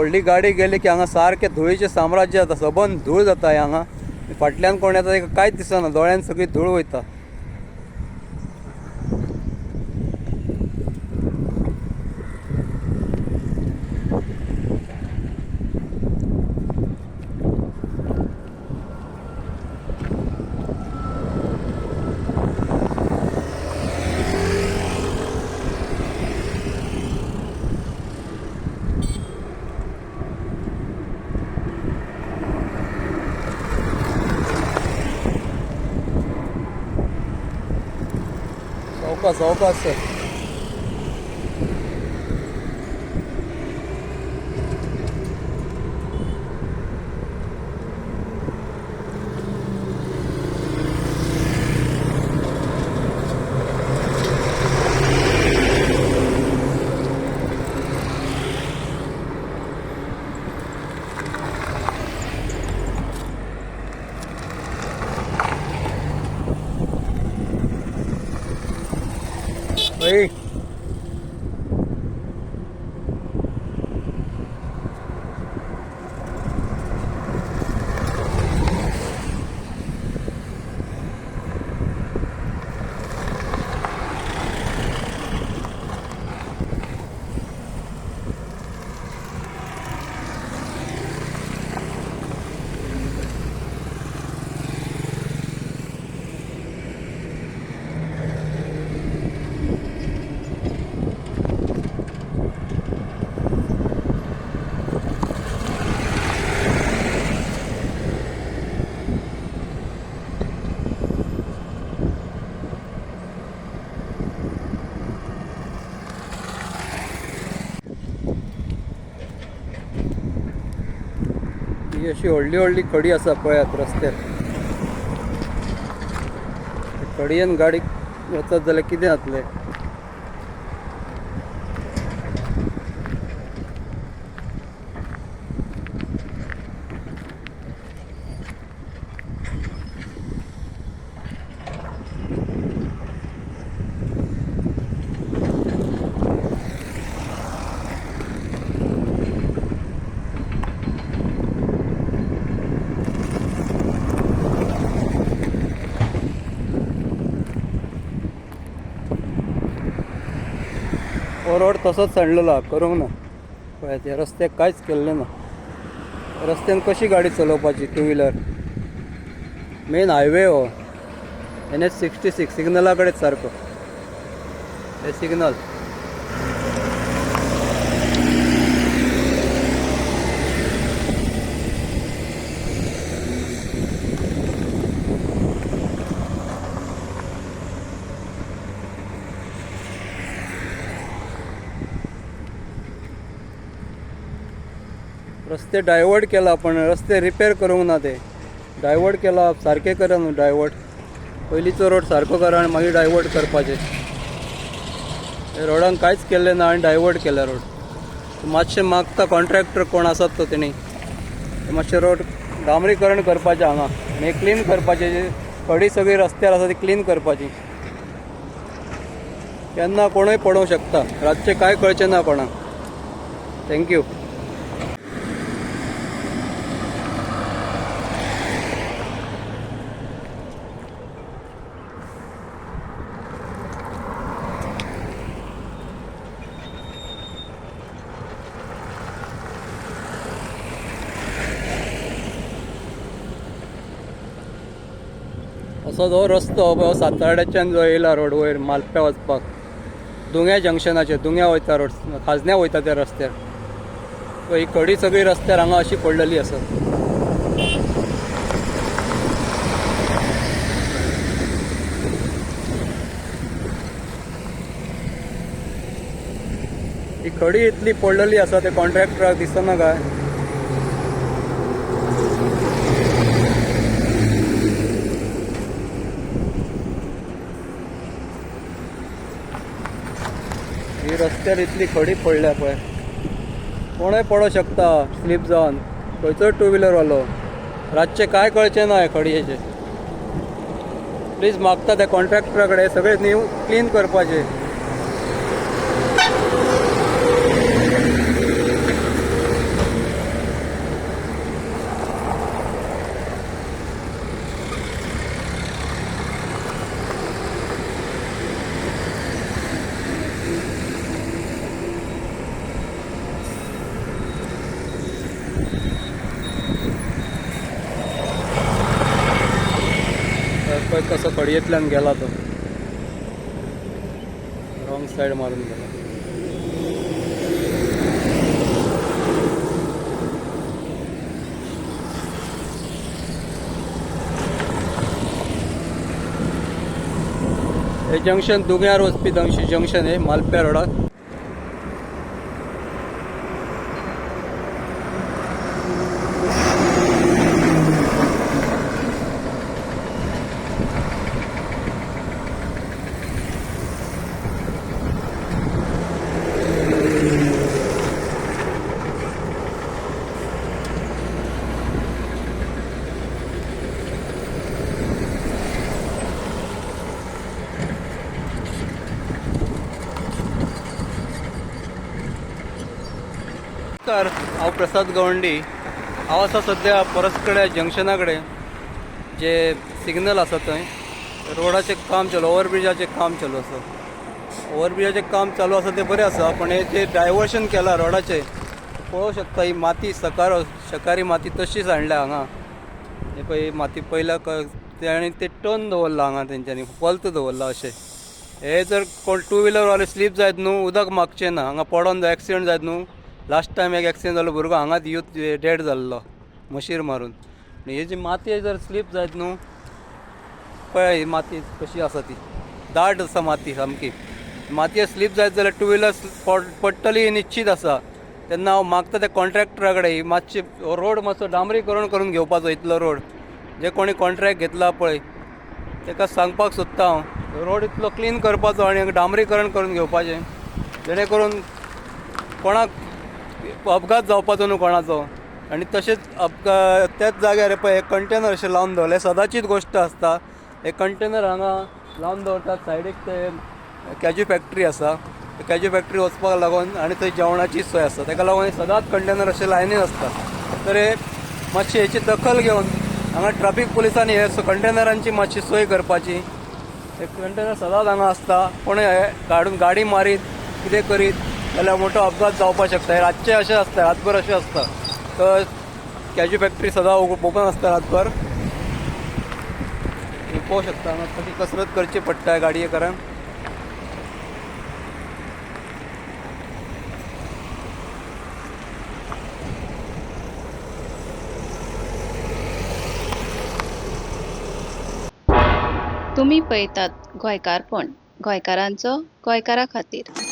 व्हडली गाडी गेली की हांगा सारकें धुळीचें साम्राज्य जाता, सबंद धूळ जाता हांगा. फाटल्यान कोण येता ताका कांयच दिसना, दोळ्यान सगळी धूळ वयता. सावकाश सावकाश. भाई ही अशी व्हडली व्हडली खडी आसा पळयात रस्त्यार. खडयेन गाडी वचत जाल्यार कितें जातलें? हो रोड तसोच सांडलेलो करूंक ना. पळयात ह्या रस्त्याक कांयच केल्लें ना. रस्त्यान कशी गाडी चलोवपाची टू व्हिलर? मेन हायवे हो NH 66 सिग्नला कडेच सारको हे सिग्नल. रस्ते डायवर्ट केला पण रस्ते रिपेर करूंक ना. ते डायवर्ट केला सारकें करा न्हू डायवर्ट. पयलींचो रोड सारको करा आनी मागीर डायवर्ट करपाचें. हे रोडान कांयच केल्लें ना आनी डायवर्ट केला रोड. मातशें मागता कॉन्ट्रॅक्टर कोण आसात तो तेणी मातशें रोड डांबरीकरण करपाचें हांगा आनी क्लीन करपाचें. खडी सगळी रस्त्यार आसा ती क्लीन करपाची. केन्ना कोणूय पडोवंक शकता, रातचें कांय कळचें ना कोणाक. Thank you. असो जो रस्तो पळय सातार्ड्याच्यान जो येयला रोड वयर मालप्या वचपाक, दुंग्या जंक्शनाचेर दुंग्या वयता रोड, खाजन्या वयता त्या रस्त्यार. ही खडी सगळी रस्त्यार हांगा अशी पडलेली आसा. ही खडी इतली पडलेली आसा ते कॉन्ट्रॅक्टराक दिसना काय? ही रस्त्यार इतली खडी पडल्या पळय, कोणूय पडोंक शकता स्लीप जावन, खंयचोय टू व्हिलरवालो. रातचें कांय कळचें ना हे खडयेचें. प्लीज मागता त्या कॉन्ट्रॅक्टरा कडेन सगळें न्यू क्लीन करपाचें. खडयेंतल्यान गेला तो, रॉंग सायड मारून गेला. हे जंक्शन दुग्यार वचपी जंक्शन हे मालप्या रोडार. नमस्कार, हांव प्रसाद गवंडी. हांव आसा सद्या परसकड्या जंक्शना कडेन, जे सिग्नल आसा थंय रोडाचें काम चालू, ओवरब्रिजाचें काम चालू आसा. ओवरब्रिजाचें काम चालू आसा तें बरें आसा, पण हे जे डायवर्शन केलां रोडाचें पळोवंक शकता. ही माती सकारी माती तशीच हाडल्या हांगा. हे पळय, ही माती पयल्या आनी ते टर्न दवरला हांगा, तेंच्यांनी वल्त दवरला अशें. हे जर कोण टू व्हिलरवाले स्लीप जायत न्हू, उदक मागचें ना, हांगा पडोन एक्सिडंट जायत न्हू. लास्ट टायम एक एक्सिडंट जालो, भुरगो हांगाच यूथ डेड जाल्लो मशीर मारून. आनी ही जी माती जर स्लीप जायत न्हू, पळय ही माती कशी आसा ती, दाट आसा माती सामकी. मातये स्लीप जायत जाल्यार टू व्हिलर पडटली निश्चीत आसा. तेन्ना हांव मागता त्या कॉन्ट्रॅक्टरा कडेन ही मातशी रोड मातसो डांबरीकरण करून घेवपाचो. इतलो रोड जे कोणी कॉन्ट्रॅक्ट घेतला पळय ताका सांगपाक सोदता हांव, रोड इतलो क्लीन करपाचो आनी डांबरीकरण करून घेवपाचें, जेणे करून कोणाक अपघात जावपाचो न्हू कोणाचो. आनी तशेंच अपघात त्याच जाग्यार पळय कंटेनर अशें लावन दवरलें, सदांचीच गोश्ट आसता. हे कंटेनर हांगा लावन दवरतात. सायडीक ते कॅज्यू फॅक्टरी आसा, कॅज्यू फॅक्टरी वचपाक लागून आनी थंय जेवणाची सोय आसा, ताका लागून सदांच कंटेनर अशे लायनीन आसता. तर हे मातशी हेची दखल घेवन हांगा ट्राफीक पुलिसांनी हे कंटेनरांची मातशी सोय करपाची. हे कंटेनर सदांच हांगा आसता, कोण हे काडून गाडी मारीत कितें करीत जाल्यार मोठो अपघात जावपाक शकता. हे रातचे अशें आसता, रातभर अशें आसता. तर कॅज्यू फॅक्टरी सदां ओपन आसता रातभर. पळोवंक शकता हांगा कशी कसरत करची पडटा गाडयेकारांक. तुमी पळयतात गोंयकारपण, गोंयकारांचो गोंयकारा खातीर.